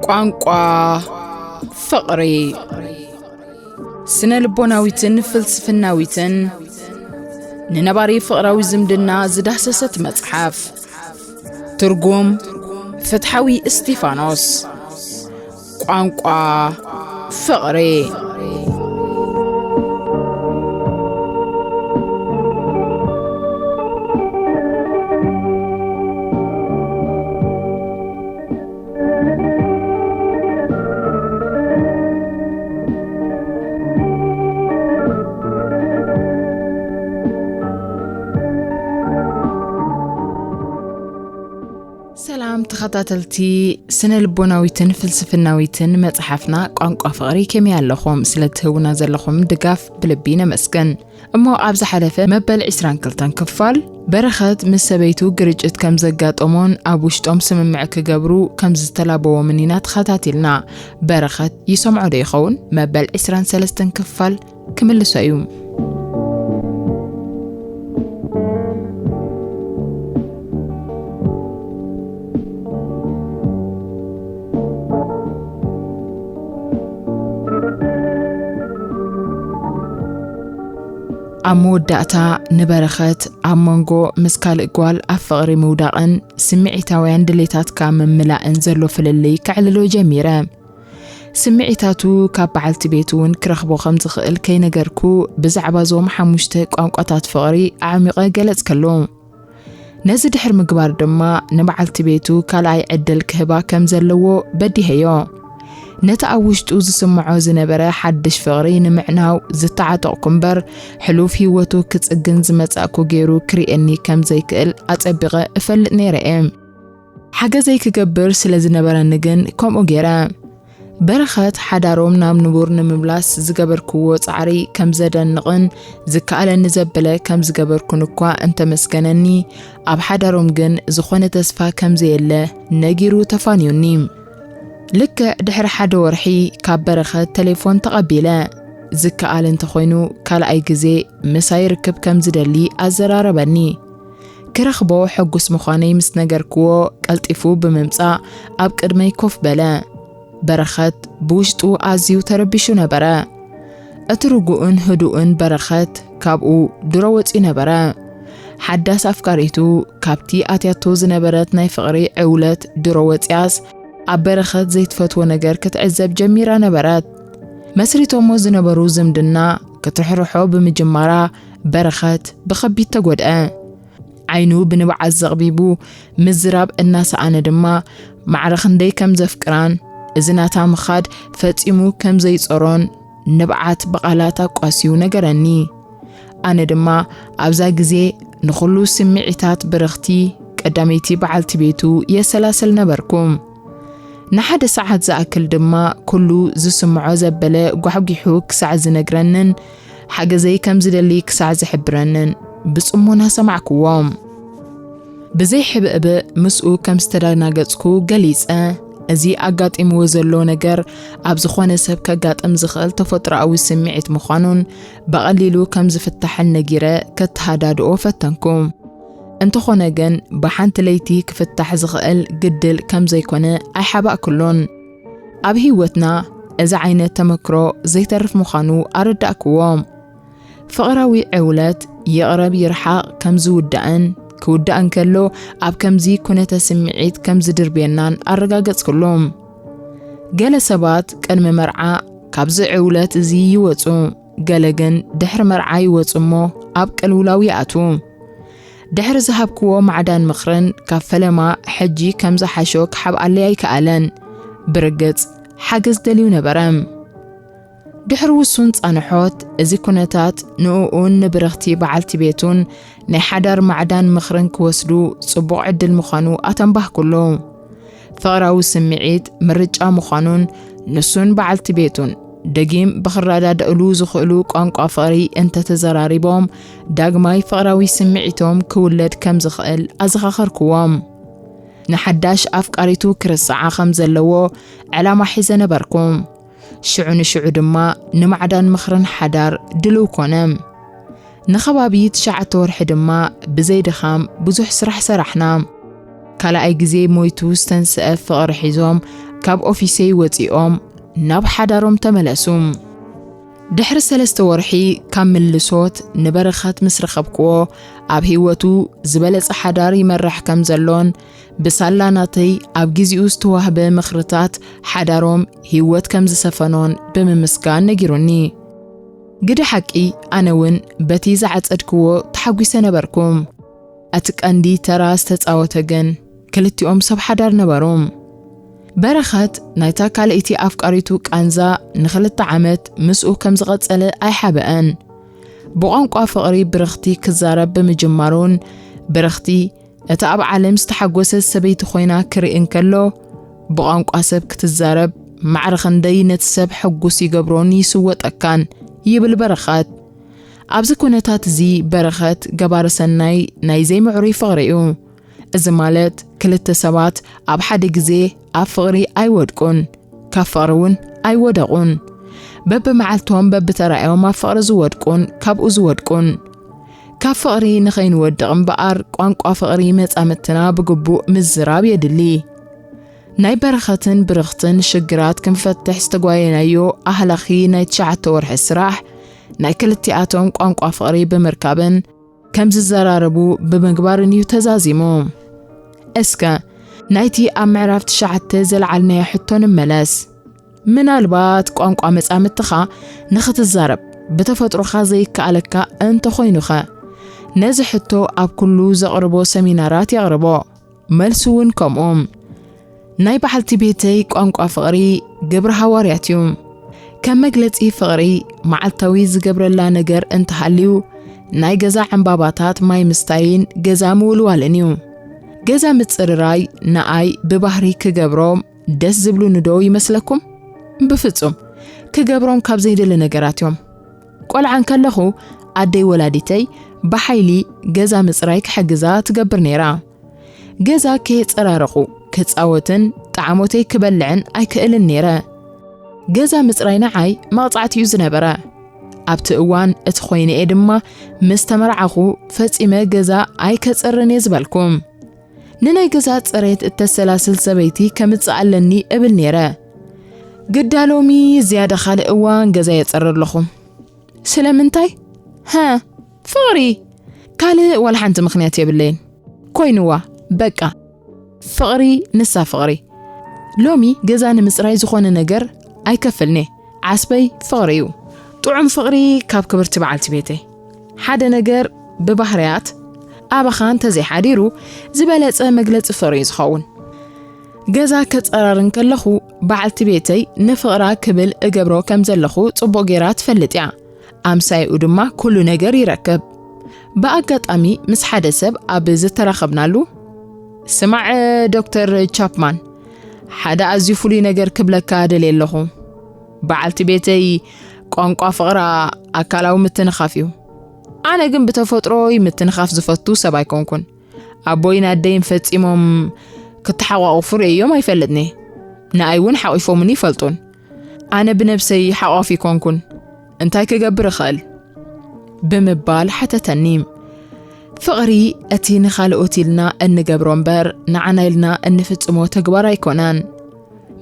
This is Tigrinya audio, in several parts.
ቋንቋ ፍቕሪ። ስነ ልቦናዊትን ፍልስፍናዊትን፣ ንነባሪ ፍቕራዊ ዝምድና ዝዳሰሰት መጽሓፍ። ትርጉም ፍትሓዊ እስቲፋኖስ። ቋንቋ ፍቕሪ። ሰላም ተኸታተልቲ ስነ ልቦናዊትን ፍልስፍናዊትን መጽሓፍና ቋንቋ ፍቕሪ፣ ከመይ ኣለኹም? ስለ ትህቡና ዘለኹም ድጋፍ ብልቢ ነመስግን። እሞ ኣብ ዝሓለፈ መበል ዕስራን ክልተን ክፋል፣ በረኸት ምስ ሰበይቱ ግርጭት ከም ዘጋጠሞን ኣብ ውሽጦም ስምምዕ ክገብሩ ከም ዝተላበዎምን ኢና ተኸታቲልና። በረኸት ይሰምዖ ዶ ይኸውን? መበል ዕስራን ሰለስተን ክፋል ክምልሶ እዩ። ኣብ መወዳእታ፣ ንበረኸት ኣብ መንጎ ምስ ካልእ ጓል ኣብ ፍቕሪ ምውዳቕን ስምዒታውያን ድሌታትካ ምምላእን ዘሎ ፍልልይ ከዕልሎ ጀሚረ። ስምዒታቱ ካብ በዓልቲ ቤቱ እውን ክረኽቦ ከም ዝኽእል ከይነገርኩ፣ ብዛዕባ እዞም ሓሙሽተ ቋንቋታት ፍቕሪ ኣዕሚቐ ገለጽከሉ። ነዚ ድሕሪ ምግባር ድማ፣ ንበዓልቲ ቤቱ ካልኣይ ዕድል ክህባ ከም ዘለዎ በዲሀዮ። ነቲ ኣብ ውሽጡ ዝስምዖ ዝነበረ ሓድሽ ፍቕሪ ንምዕናው ዝተዓጠቕኩ እምበር፣ ሕሉፍ ህይወቱ ክጽግን ዝመጻእኩ ገይሩ ክርእየኒ ከም ዘይክእል ኣጸቢቐ እፈልጥ ነይረ እየ። ሓገዘይ ክገብር ስለ ዝነበረኒ ግን ከምኡ ገይረ። በረኸት ሓዳሮም ናብ ንቡር ንምምላስ ዝገበርክዎ ጻዕሪ ከም ዘደንቕን ዝከኣለኒ ዘበለ ከም ዝገበርኩን እኳ እንተመስገነኒ፣ ኣብ ሓዳሮም ግን ዝኾነ ተስፋ ከም ዘየለ ነጊሩ ተፋንዩኒ። ልክዕ ድሕሪ ሓደ ወርሒ ካብ በረኸት ተሌፎን ተቐቢለ። ዝከኣል እንተኾይኑ ካልኣይ ግዜ ምሳይ ርክብ ከም ዝደሊ ኣዘራረበኒ። ክረኽቦ ሕጉስ ምዃነይ ምስ ነገርክዎ፣ ቀልጢፉ ብምምጻእ ኣብ ቅድመይ ኮፍ በለ። በረኸት ብውሽጡ ኣዝዩ ተረቢሹ ነበረ። እቲ ርጉእን ህዱእን በረኸት ካብኡ ድሮ ወጺኡ ነበረ። ሓዳስ ኣፍቃሪቱ ካብቲ ኣትያቶ ዝነበረት ናይ ፍቕሪ ዕውለት ድሮ ወጺኣስ፣ ኣብ በረኸት ዘይትፈትዎ ነገር ክትዕዘብ ጀሚራ ነበረት። መስሪቶሞ ዝነበሩ ዝምድና ክትርሕርሖ ብምጅማራ፣ በረኸት ብኸቢድ ተጎድአ። ዓይኑ ብንብዓት ዘቕቢቡ ምዝራብ እናሰኣነ ድማ፣ ማዕረ ክንደይ ከም ዘፍቅራን፣ እዚ ናታ ምኻድ ፈጺሙ ከም ዘይጾሮን ንብዓት ብቓላት ኣቋስዩ ነገረኒ። ኣነ ድማ ኣብዛ ግዜ ንኹሉ ስምዒታት ብርኽቲ ቀዳመይቲ በዓልቲ ቤቱ የሰላስል ነበርኩ። ንሓደ ሰዓት ዝኣክል ድማ ኩሉ ዝስምዖ ዘበለ ጓሕጒሑ ክሳዕ ዝነግረንን ሓገዘይ ከም ዝደሊ ክሳዕ ዝሕብረንን ብጽሞና ሰማዕክዎ። ብዘይ ሕብእብእ ምስኡ ከም ዝተደናገጽኩ ገሊጸ። እዚ ኣጋጢምዎ ዘሎ ነገር ኣብ ዝኾነ ሰብ ከጋጥም ዝኽእል ተፈጥሮኣዊ ስምዒት ምዃኑን ብቐሊሉ ከም ዝፍታሕን ነጊረ ከተሃዳድኦ ፈተንኩ። እንተኾነ ግን፣ ብሓንቲ ለይቲ ክፍታሕ ዝኽእል ግድል ከም ዘይኮነ ኣይሓባእክሉን። ኣብ ህይወትና እዚ ዓይነት ተመክሮ ዘይተርፍ ምዃኑ ኣረዳእክዎ። ፍቕራዊ ዕውለት ይቕረብ ይርሓቕ ከም ዝውዳእን፣ ክውዳእ እንከሎ ኣብ ከምዚ ኩነተ ስምዒት ከም ዝድርብየናን ኣረጋገጽክሉ። ገለ ሰባት ቅድሚ መርዓ ካብዚ ዕውለት እዚ ይወጹ፣ ገለ ግን ድሕሪ መርዓ ይወጹ እሞ ኣብ ቅልውላው ይኣትዉ። ድሕሪ ዝሃብክዎ ማዕዳን ምኽርን ካብ ፈለማ ሕጂ ከም ዝሓሾ ክሓብኣለይ ኣይከኣለን። ብርግጽ ሓገዝ ደልዩ ነበረ። ድሕሪ ውሱን ጻንሖት፣ እዚ ኩነታት ንእኡን ንብርኽቲ በዓልቲ ቤቱን ናይ ሓዳር ማዕዳን ምኽርን ክወስዱ ጽቡቕ ዕድል ምዃኑ ኣተንባህኩሉ። ፍቕራዊ ስምዒት ምርጫ ምዃኑን ንሱን በዓልቲ ቤቱን ደጊም ብኽረዳድእሉ ዝኽእሉ ቋንቋ ፍቕሪ እንተተዘራሪቦም፣ ዳግማይ ፍቕራዊ ስምዒቶም ክውለድ ከም ዝኽእል ኣዘኻኸርክዎም። ንሓዳሽ ኣፍቃሪቱ ክርስዓ ከም ዘለዎ ዕላማ ሒዘ ነበርኩ። ሽዑ ንሽዑ ድማ ንማዕዳን ምኽርን ሓዳር ድልው ኮነ። ንኸባቢ ትሽዓተ ወርሒ ድማ ብዘይ ድኻም ብዙሕ ስራሕ ሰራሕና። ካልኣይ ግዜ ሞይቱ ዝተንስአ ፍቕሪ ሒዞም ካብ ኦፊሰይ ወጺኦም ናብ ሓዳሮም ተመለሱ። ድሕሪ ሰለስተ ወርሒ ካብ ምልሶት ንበረኸት ምስ ረኸብክዎ፣ ኣብ ህይወቱ ዝበለጸ ሓዳር ይመርሕ ከም ዘሎን ብሳላ ናተይ ኣብ ግዜኡ ዝተዋህበ ምኽርታት ሓዳሮም ህይወት ከም ዝሰፈኖን ብምምስጋን ነጊሩኒ። ግደ ሓቂ፣ ኣነ እውን በቲ ዝዓጸድክዎ ተሓጒሰ ነበርኩ። እቲ ቀንዲ ተራ ዝተጻወተ ግን ክልቲኦም ሰብ ሓዳር ነበሩ። በረኸት ናይታ ካልኣይቲ ኣፍቃሪቱ ቃንዛ ንኽልተ ዓመት ምስኡ ከም ዝቐጸለ ኣይሓበአን። ብቋንቋ ፍቕሪ ብርኽቲ ክዛረብ ብምጅማሩን ብርኽቲ እታ ኣብ ዓለም ዝተሓጎሰት ሰበይቲ ኮይና ክርኢ እንከሎ፣ ብቋንቋ ሰብ ክትዛረብ ማዕረ ክንደይ ነቲ ሰብ ሕጉስ ይገብሮን ይስወጠካን ይብል በረኸት። ኣብዚ ኩነታት እዚ በረኸት ገባሪ ሰናይ ናይ ዘይምዕሩይ ፍቕሪ እዩ። እዚ ማለት ክልተ ሰባት ኣብ ሓደ ግዜ ኣብ ፍቕሪ ኣይወድቁን፣ ካብ ፍቕሪ እውን ኣይወደቑን። በብመዓልቶም በብተራኦም ኣብ ፍቕሪ ዝወድቁን ካብኡ ዝወድቁን። ካብ ፍቕሪ ንኸይንወድቕ እምበኣር ቋንቋ ፍቕሪ መጻምድትና ብግቡእ ምዝራብ የድሊ። ናይ በረኸትን ብርኽትን ሽግራት ክንፈትሕ ዝተጓየናዮ ኣህላኺ ናይ ትሽዓተ ወርሒ ስራሕ ናይ ክልቲኣቶም ቋንቋ ፍቕሪ ብምርካብን ከም ዝዘራረቡ ብምግባርን እዩ ተዛዚሙ። እስከ ናይቲ ኣብ ምዕራፍ ትሽዓተ ዘልዓልናዮ ሕቶ ንመለስ። ምናልባት ቋንቋ መጻምድትኻ ንኽትዛረብ ብተፈጥሮኻ ዘይከኣለካ እንተኾይኑኸ? ነዚ ሕቶ ኣብ ኩሉ ዘቕርቦ ሰሚናራት የቕርቦ። መልሱ እውን ከምኡ። ናይ በዓልቲ ቤተይ ቋንቋ ፍቕሪ ግብሪ ሃዋርያት እዩ። ከም መግለጺ ፍቕሪ መዓልታዊ ዝገብረላ ነገር እንተሃልዩ፣ ናይ ገዛ ዕምባባታት ማይ ምስታይን ገዛ ምውልዋልን እዩ። ገዛ ምጽርራይ ንኣይ ብባህሪ ክገብሮም ደስ ዝብሉኒ ዶ ይመስለኩም? ብፍጹም። ክገብሮም ካብ ዘይደሊ ነገራት እዮም። ቆልዓ እንከለኹ ኣደይ ወላዲተይ ብሓይሊ ገዛ ምጽራይ ክሕግዛ ትገብር ነይራ። ገዛ ከየጸራረኹ ክጻወትን ጣዕሞተይ ክበልዕን ኣይክእልን ነይረ። ገዛ ምጽራይ ንዓይ መቕጻዕቲ እዩ ዝነበረ። ኣብቲ እዋን እቲ ኮይነ እየ ድማ ምስ ተመርዓኹ ፈጺመ ገዛ ኣይከጸርን እየ ዝበልኩ። ንናይ ገዛ ጽሬት እተሰላስል ሰበይቲ ከምጽእ ኣለኒ እብል ነይረ። ግዳ ሎሚ ዝያዳ ካልእ እዋን ገዛ የጸሪ ኣለኹ። ስለምንታይ? ሃ፣ ፍቕሪ። ካልእ ዋላ ሓንቲ ምኽንያት የብለይን። ኮይንዋ፣ በቃ። ፍቕሪ ንሳ ፍቕሪ። ሎሚ ገዛ ንምጽራይ ዝኾነ ነገር ኣይከፍልኔ። ዓስበይ ፍቕሪ እዩ። ጥዑም ፍቕሪ ካብ ክብርቲ በዓልቲ ቤተይ። ሓደ ነገር ብባህርያት ኣባኻ እንተዘይሓዲሩ ዝበለጸ መግለጺ ፍቕሪ እዩ ዝኸውን። ገዛ ከጸራር እንከለኹ በዓልቲ ቤተይ ንፍቕራ ክብል እገብሮ ከም ዘለኹ ጽቡቕ ጌራ ትፈልጥ እያ። ኣምሳይኡ ድማ ኩሉ ነገር ይረክብ። ብኣጋጣሚ ምስ ሓደ ሰብ ኣብ ዝተራኸብናሉ፣ "ስማዕ ዶክተር ቻፕማን፣ ሓደ ኣዝዩ ፍሉይ ነገር ክብለካ ደልየ ኣለኹ። በዓልቲ ቤተይ ቋንቋ ፍቕራ ኣካላዊ ምትንኻፍ እዩ። ኣነ ግን ብተፈጥሮይ ምትንኻፍ ዝፈቱ ሰብ ኣይኮንኩን። ኣቦይን ኣደይን ፈጺሞም ክተሓቋቑፉ ርእዮም ኣይፈልጥኒ። ንኣይ እውን ሓቒፎምኒ ይፈልጡን። ኣነ ብነብሰይ ሓቋፍ ይኮንኩን። እንታይ ክገብር እኽእል?" ብምባል ሓተተኒ። ፍቕሪ እቲ ንኻልኦት ኢልና እንገብሮ እምበር ንዓና ኢልና እንፍጽሞ ተግባር ኣይኮነን።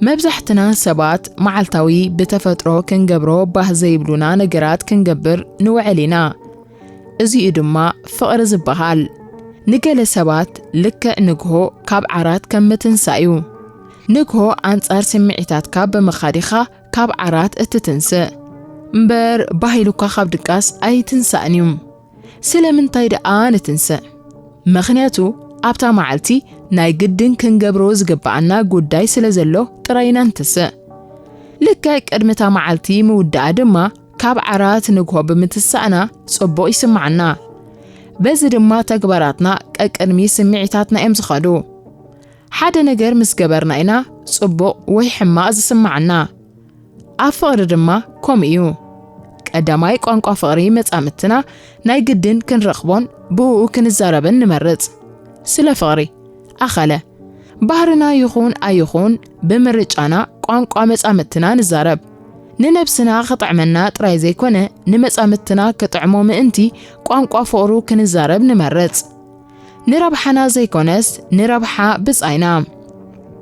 መብዛሕትና ሰባት መዓልታዊ ብተፈጥሮ ክንገብሮ ባህ ዘይብሉና ነገራት ክንገብር ንውዕል ኢና። እዚ'ዩ ድማ ፍቕሪ ዝበሃል። ንገለ ሰባት ልክዕ ንግሆ ካብ ዓራት ከም ምትንሳእ እዩ። ንግሆ ኣንጻር ስምዒታትካ ብምኻድ ኢኻ ካብ ዓራት እትትንስእ። እምበር ባህ ኢሉካ ካብ ድቃስ ኣይትንሳእን እዩ። ስለምንታይ ደኣ ንትንስእ? ምኽንያቱ ኣብታ መዓልቲ ናይ ግድን ክንገብሮ ዝግብኣና ጉዳይ ስለ ዘሎ ጥራይ ኢና ንትንስእ። ልክዕ ቅድሚ እታ መዓልቲ ምውዳኣ ድማ ካብ ዓራት ንግሆ ብምትሳእና ጽቡቕ ይስምዓና። በዚ ድማ ተግባራትና ቀቅድሚ ስምዒታትና እዮም ዝኸዱ። ሓደ ነገር ምስ ገበርና ኢና ጽቡቕ ወይ ሕማቕ ዝስምዓና። ኣብ ፍቕሪ ድማ ከምኡ እዩ። ቀዳማይ ቋንቋ ፍቕሪ መጻምድትና ናይ ግድን ክንረኽቦን ብእኡ ክንዛረብን ንመርጽ። ስለ ፍቕሪ ኣኸለ። ባህርና ይኹን ኣይኹን ብምርጫና ቋንቋ መጻምድትና ንዛረብ። ንነብስና ክጥዕመና ጥራይ ዘይኮነ ንመጻምድትና ክጥዕሞ ምእንቲ ቋንቋ ፍቕሩ ክንዛረብ ንመርጽ። ንረብሓና ዘይኮነስ ንረብሓ ብጻይና።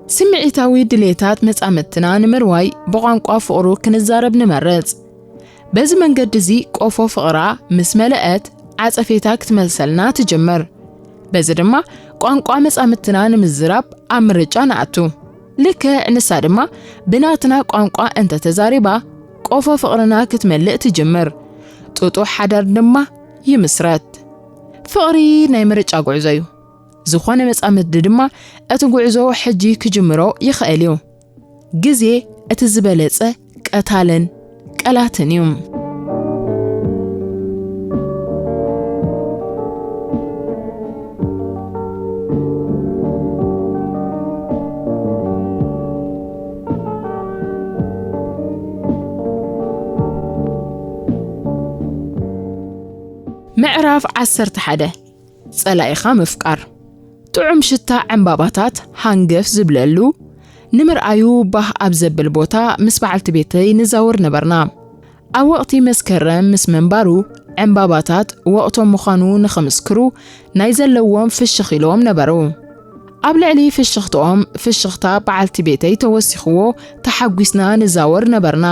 ስምዒታዊ ድሌታት መጻምድትና ንምርዋይ ብቋንቋ ፍቕሩ ክንዛረብ ንመርጽ። በዚ መንገዲ እዚ ቆፎ ፍቕራ ምስ መለአት ዓጸፌታ ክትመልሰልና ትጅምር። በዚ ድማ ቋንቋ መጻምድትና ንምዝራብ ኣብ ምርጫ ንኣቱ። ልክዕ ንሳ ድማ ብናትና ቋንቋ እንተተዛሪባ ቆፎ ፍቕርና ክትመልእ ትጅምር። ጥጡሕ ሓዳር ድማ ይምስረት። ፍቕሪ ናይ ምርጫ ጉዕዞ እዩ። ዝኾነ መጻምዲ ድማ እቲ ጉዕዞ ሕጂ ክጅምሮ ይኽእል እዩ። ግዜ እቲ ዝበለጸ ቀታልን ቀላትን እዩ። ምዕራፍ ዓሰርተ ሓደ። ጸላኢኻ ምፍቃር። ጥዑም ሽታ ዕምባባታት ሃንገፍ ዝብለሉ፣ ንምርኣዩ ባህ ኣብ ዘብል ቦታ ምስ በዓልቲ ቤተይ ንዛወር ነበርና። ኣብ ወቕቲ መስከረም ምስ ምንባሩ፣ ዕምባባታት ወቕቶም ምዃኑ ንኽምስክሩ ናይ ዘለዎም ፍሽኽ ኢሎም ነበሩ። ኣብ ልዕሊ ፍሽኽትኦም ፍሽኽታ በዓልቲ ቤተይ ተወሲኽዎ ተሓጒስና ንዛወር ነበርና።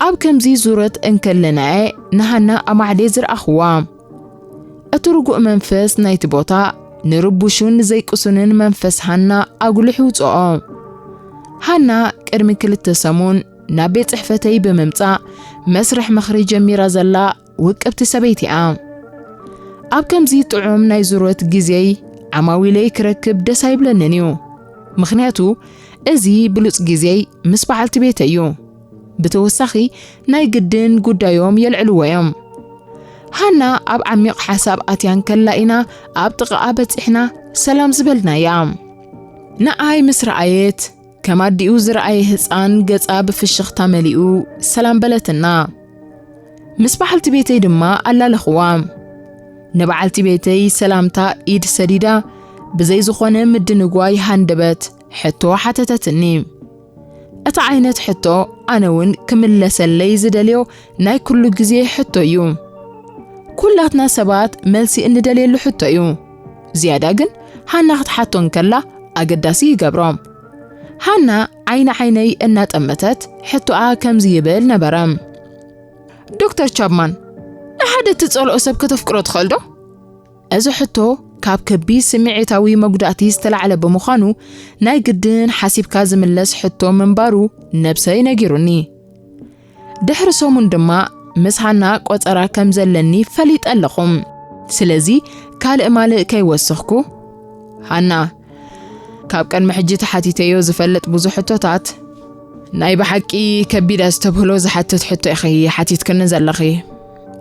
ኣብ ከምዚ ዙረት እንከለና'የ ንሃና ኣማዕዴ ዝረኣኽዋ። እቲ ርጉእ መንፈስ ናይቲ ቦታ ንርቡሹን ዘይቅሱንን መንፈስ ሃና ኣጉሊሑ ይውጽኦ። ሃና ቅድሚ ክልተ ሰሙን ናብ ቤት ጽሕፈተይ ብምምጻእ መስርሕ ምኽሪ ጀሚራ ዘላ ውቅብቲ ሰበይቲ እያ። ኣብ ከምዚ ጥዑም ናይ ዙረት ግዜይ ዓማዊለይ ክረክብ ደስ ኣይብለንን እዩ። ምኽንያቱ እዚ ብሉጽ ግዜይ ምስ በዓልቲ ቤተይ እዩ። ብተወሳኺ ናይ ግድን ጉዳዮም የልዕልዎ እዮም። ሃና ኣብ ዓሚቕ ሓሳብ ኣትያ እንከላ ኢና ኣብ ጥቓኣ በጺሕና ሰላም ዝበልናያ። ንኣይ ምስ ረኣየት ከም ኣዲኡ ዝረኣየ ህጻን ገጻ ብፍሽኽታ መሊኡ ሰላም በለትና። ምስ በዓልቲ ቤተይ ድማ ኣላለኽዋ። ንበዓልቲ ቤተይ ሰላምታ ኢድ ሰዲዳ ብዘይ ዝኾነ ምድንጓይ ሃንደበት ሕቶ ሓተተትኒ። እቲ ዓይነት ሕቶ ኣነ እውን ክምለሰለይ ዝደልዮ ናይ ኩሉ ግዜ ሕቶ እዩ። ኩላትና ሰባት መልሲ እንደልየሉ ሕቶ እዩ። ዝያዳ ግን ሃና ክትሓቶ እንከላ ኣገዳሲ ይገብሮ። ሃና ዓይኒ ዓይነይ እናጠመተት ሕቶኣ ከምዚ ይብል ነበረ። ዶክተር ቻፕማን፣ ንሓደ እትጸልኦ ሰብ ከተፍቅሮ ትኽእል ዶ? እዚ ሕቶ ካብ ከቢድ ስምዒታዊ መጉዳእቲ ዝተላዕለ ብምዃኑ ናይ ግድን ሓሲብካ ዝምለስ ሕቶ ምንባሩ ነብሰይ ነጊሩኒ። ድሕሪ ሰሙን ድማ ምስ ሃና ቆጸራ ከም ዘለኒ ፈሊጠ ኣለኹ። ስለዚ ካልእ ማልእ ከይወሰኽኩ፣ ሃና፣ ካብ ቅድሚ ሕጂ ተሓቲተዮ ዝፈልጥ ብዙሕ ሕቶታት፣ ናይ ብሓቂ ከቢድ ኣስተብህሎ ዝሓትት ሕቶ ኢኺ ሓቲትክኒ ዘለኺ።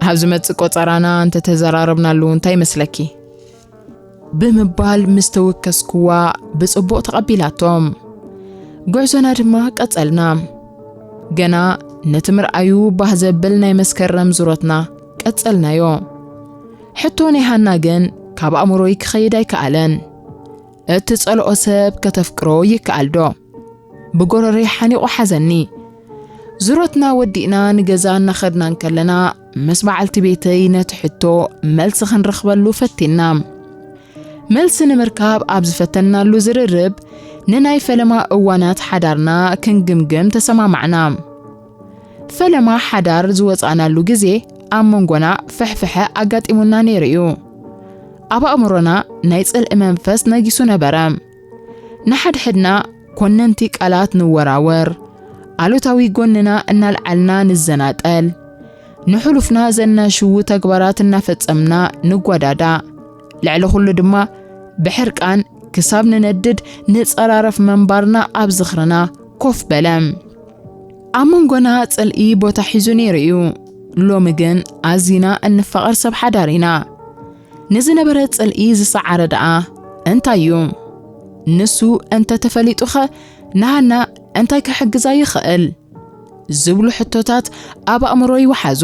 ኣብ ዝመጽእ ቆጸራና እንተተዘራረብናሉ እንታይ ይመስለኪ? ብምባል ምስ ተወከስኩዋ ብጽቡቕ ተቐቢላቶ። ጉዕዞና ድማ ቀጸልና። ገና ነቲ ምርኣዩ ባህ ዘብል ናይ መስከረም ዙረትና ቀጸልናዮ። ሕቶ ናይ ሃና ግን ካብ ኣእምሮይ ክኸይድ ኣይከኣለን። እትጸልኦ ሰብ ከተፍቅሮ ይከኣል ዶ? ብጎረረይ ሓኒቑ ሓዘኒ። ዙረትና ወዲእና ንገዛ እናኸድና እንከለና፣ ምስ በዓልቲ ቤተይ ነቲ ሕቶ መልሲ ክንረኽበሉ ፈቲንና። መልሲ ንምርካብ ኣብ ዝፈተንናሉ ዝርርብ፣ ንናይ ፈለማ እዋናት ሓዳርና ክንግምግም ተሰማማዕና። ፈለማ ሓዳር ዝወጻእናሉ ግዜ፣ ኣብ መንጎና ፍሕፍሐ ኣጋጢሙና ነይሩ እዩ። ኣብ ኣእምሮና ናይ ጽልኢ መንፈስ ነጊሱ ነበረ። ንሓድሕድና ኮነንቲ ቃላት ንወራወር፣ ኣሉታዊ ጎንና እናልዓልና ንዘናጠል፣ ንሕሉፍና ዘናሽዉ ተግባራት እናፈጸምና ንጓዳዳእ፣ ልዕሊ ኩሉ ድማ ብሕርቃን ክሳብ ንነድድ ንጸራረፍ ምንባርና ኣብ ዝኽርና ኮፍ በለ። ኣብ መንጎና ጽልኢ ቦታ ሒዙ ነይሩ እዩ። ሎሚ ግን ኣዚና እንፋቐር ሰብ ሓዳር ኢና። ንዝነበረ ጽልኢ ዝሰዓረ ደኣ እንታይ እዩ? ንሱ እንተ ተፈሊጡኸ ንሃና እንታይ ክሕግዛ ይኽእል? ዝብሉ ሕቶታት ኣብ ኣእምሮይ ወሓዙ።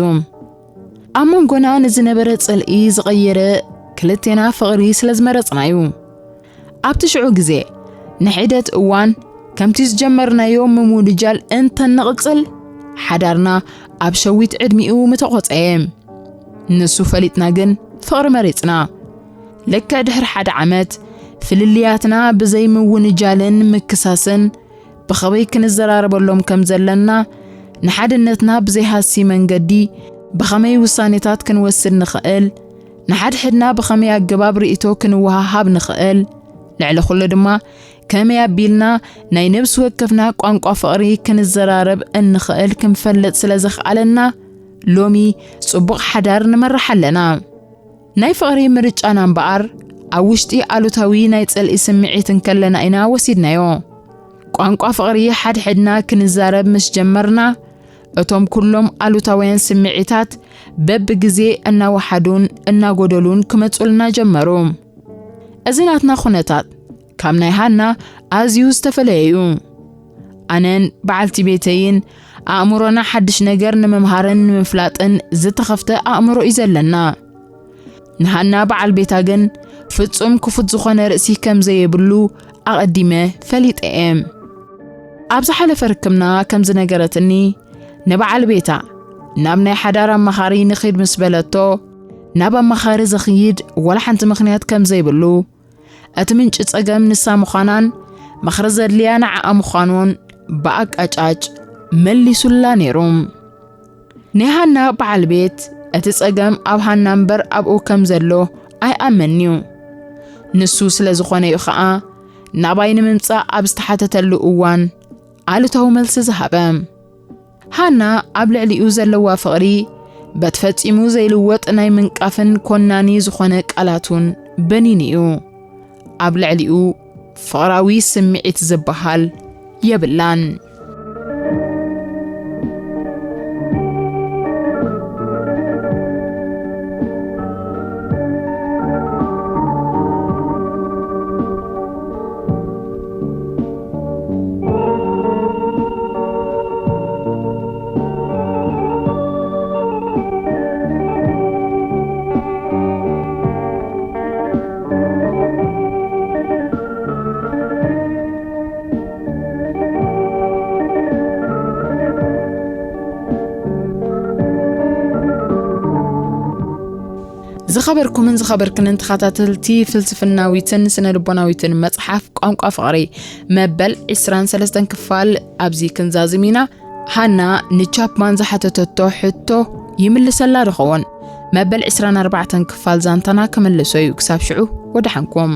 ኣብ መንጎና ንዝነበረ ጽልኢ ዝቐየረ ክልቴና ፍቕሪ ስለ ዝመረጽናዩ። ኣብቲ ሽዑ ግዜ ንሒደት እዋን ከምቲ ዝጀመርናዮ ምምውድጃል እንተንቕጽል፣ ሓዳርና ኣብ ሸዊት ዕድሚኡ ምተቖጸየ። ንሱ ፈሊጥና ግን ፍቕሪ መሪጽና። ልክዕ ድሕሪ ሓደ ዓመት ፍልልያትና ብዘይ ምውንጃልን ምክሳስን፣ ብኸመይ ክንዘራረበሎም ከም ዘለና፣ ንሓድነትና ብዘይሃሲ መንገዲ ብኸመይ ውሳኔታት ክንወስድ ንኽእል፣ ንሓድሕድና ብኸመይ ኣገባብ ርእይቶ ክንወሃሃብ ንኽእል፣ ልዕሊ ኩሉ ድማ ከመይ ኣቢልና ናይ ነብሲ ወከፍና ቋንቋ ፍቕሪ ክንዘራረብ እንኽእል ክንፈልጥ ስለ ዘኽኣለና፣ ሎሚ ጽቡቕ ሓዳር ንመርሕ ኣለና። ናይ ፍቕሪ ምርጫና እምበኣር፣ ኣብ ውሽጢ ኣሉታዊ ናይ ጽልኢ ስምዒት እንከለና ኢና ወሲድናዮ። ቋንቋ ፍቕሪ ሓድሕድና ክንዛረብ ምስ ጀመርና፣ እቶም ኩሎም ኣሉታውያን ስምዒታት በብግዜ እናወሓዱን እናጎደሉን ክመጹልና ጀመሩ። እዚ ናትና ኩነታት ካብ ናይ ሃና ኣዝዩ ዝተፈለየ እዩ። ኣነን በዓልቲ ቤተይን ኣእምሮና ሓድሽ ነገር ንምምሃርን ንምፍላጥን ዝተኸፍተ ኣእምሮ እዩ ዘለና። ንሃና በዓል ቤታ ግን ፍጹም ክፉት ዝኾነ ርእሲ ከም ዘየብሉ ኣቐዲመ ፈሊጠ እየ። ኣብ ዝሓለፈ ርክብና ከም ዝነገረትኒ፣ ንበዓል ቤታ ናብ ናይ ሓዳር ኣማኻሪ ንኺድ ምስ በለቶ፣ ናብ ኣማኻሪ ዘኽይድ ወላ ሓንቲ ምኽንያት ከም ዘይብሉ፣ እቲ ምንጪ ጸገም ንሳ ምዃናን ምኽሪ ዘድልያ ንዓኣ ምዃኑን ብኣቃጫጭ መሊሱላ ነይሩ። ናይ ሃና በዓል ቤት እቲ ጸገም ኣብ ሃና እምበር ኣብኡ ከም ዘሎ ኣይኣመንን'ዩ። ንሱ ስለ ዝኾነ እዩ ኸኣ ናባይ ንምምጻእ ኣብ ዝተሓተተሉ እዋን ኣሉታዊ መልሲ ዝሃበ። ሃና ኣብ ልዕሊኡ ዘለዋ ፍቕሪ በቲ ፈጺሙ ዘይልወጥ ናይ ምንቃፍን ኮናኒ ዝኾነ ቃላቱን በኒኑ እዩ። ኣብ ልዕሊኡ ፍቕራዊ ስምዒት ዝበሃል የብላን። ዝኸበርኩምን ዝኸበርክንን ተኸታተልቲ ፍልስፍናዊትን ስነ ልቦናዊትን መጽሓፍ ቋንቋ ፍቕሪ መበል ዕስራን ሰለስተን ክፋል ኣብዚ ክንዛዝም ኢና። ሃና ንቻፕማን ዝሓተተቶ ሕቶ ይምልሰላ ድኸውን? መበል ዕስራን ኣርባዕተን ክፋል ዛንታና ክምልሶ እዩ። ክሳብ ሽዑ ወደሓንኩም።